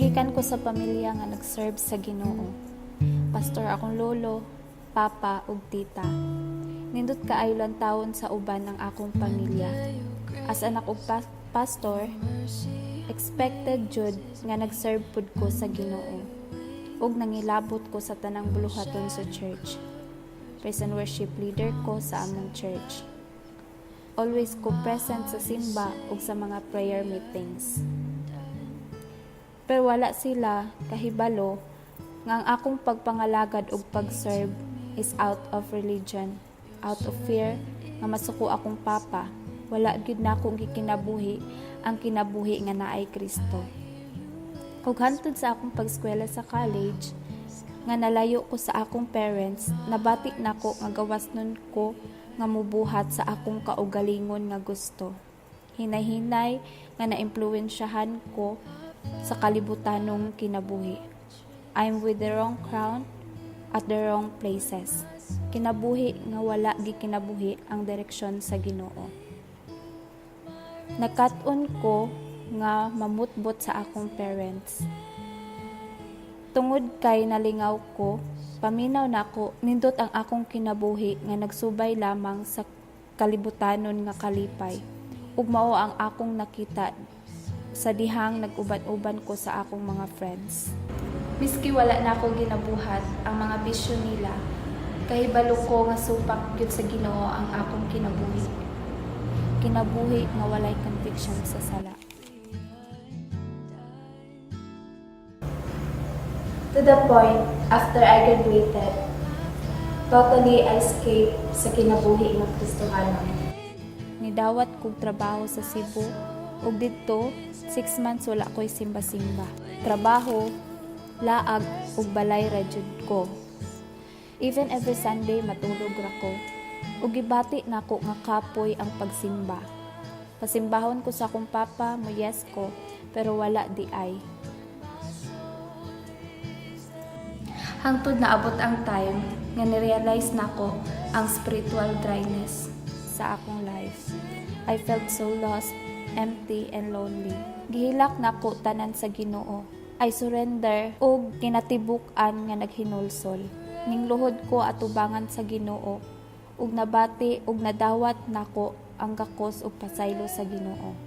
Gikan ko sa pamilya nga nag-serve sa Ginoo. Pastor akong lolo, papa ug tita. Nindot kaayo lantawon sa uban ang akong pamilya. As anak og pastor, expected jud nga nag-serve pud ko sa Ginoo. Ug nangilabot ko sa tanang buluhaton sa church. Praise and worship leader ko sa among church. Always ko present sa simba ug sa mga prayer meetings. Pero wala sila kahibalo nga ang akong pagpangalagad ug pag-serve is out of religion, out of fear nga masuko akong papa. Wala gyud nako gikinabuhi ang kinabuhi nga naay Kristo. Ug hantod sa akong pagskwela sa college, nga nalayo ko sa akong parents, nabati nako nga gawas nun ko nga mubuhat sa akong kaugalingon nga gusto. Hinay-hinay nga naimpluwensyahan ko sa kalibutanong kinabuhi. I'm with the wrong crowd at the wrong places. Kinabuhi nga wala gikinabuhi ang direksyon sa Ginoo. Nakat-on ko nga mamutbot sa akong parents. Tungod kay nalingaw ko, paminaw nako, nindot ang akong kinabuhi nga nagsubay lamang sa kalibutanon nga kalipay. Ug mao ang akong nakita sa dihang nag-uban-uban ko sa akong mga friends. Miski wala na ako ginabuhat ang mga bisyo nila, kahibalo ko nga supak gyud sa Ginoo ang akong kinabuhi. Kinabuhi nga walay conviction sa sala. To the point, after I graduated, totally I escaped sa kinabuhi nga Kristohanon. Nidawat kog trabaho sa Cebu ug didto 6 months wala ko'y simba-simba. Trabaho, laag ug balay ra jud ko. Even every Sunday matulog ra ko. Ug gibati nako nga kapoy ang pagsimba. Pasimbahon ko sa akong papa, mo yes ko, pero wala diay. Hangtod naabot ang time nga ni-realize nako ang spiritual dryness sa akong life. I felt so lost, empty, and lonely. Gihilak nako tanan sa Ginoo. I surrender ug kinatibuk-an nga naghinulsol. Ningluhod ko atubangan sa Ginoo ug nabati ug nadawat nako ang gakos ug pasaylo sa Ginoo.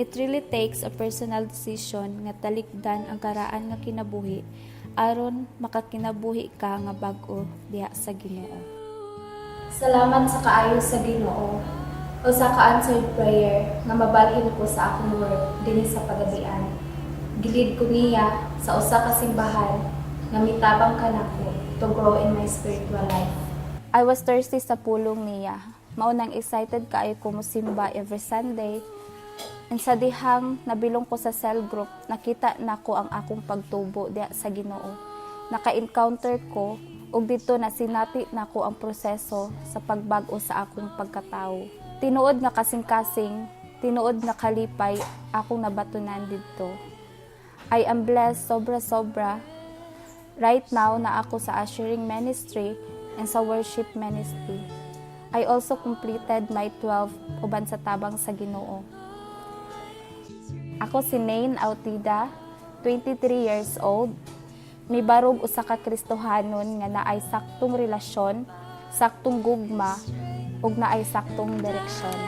It really takes a personal decision nga talikdan ang karaan nga kinabuhi aron makakinabuhi ka nga bag-o diha sa Ginoo. Salamat sa kaayo sa Ginoo, usa ka answered prayer nga mabalhin ko sa akong work dinhi sa Pagabian. Gi-lead ko niya sa usa ka simbahan nga mitabang kanako to grow in my spiritual life. I was thirsty sa pulong niya. Mao nang excited kaayo ko mosimba every Sunday. And sa dihang nabilong ko sa cell group, nakita nako ang akong pagtubo diha sa Ginoo. Naka-encounter ko ug didto na sinati nako ang proseso sa pagbag-o sa akong pagkatawo. Tinuod nga kasing-kasing, tinuod nga kalipay akong nabatunan didto. I am blessed sobra-sobra. Right now na ako sa ushering ministry and sa worship ministry. I also completed my 12 uban sa tabang sa Ginoo. Ako si Nain Autida, 23 years old. Mibarog usa ka Kristohanon nga naay saktong relasyon, saktong gugma, ug naay saktong direksyon.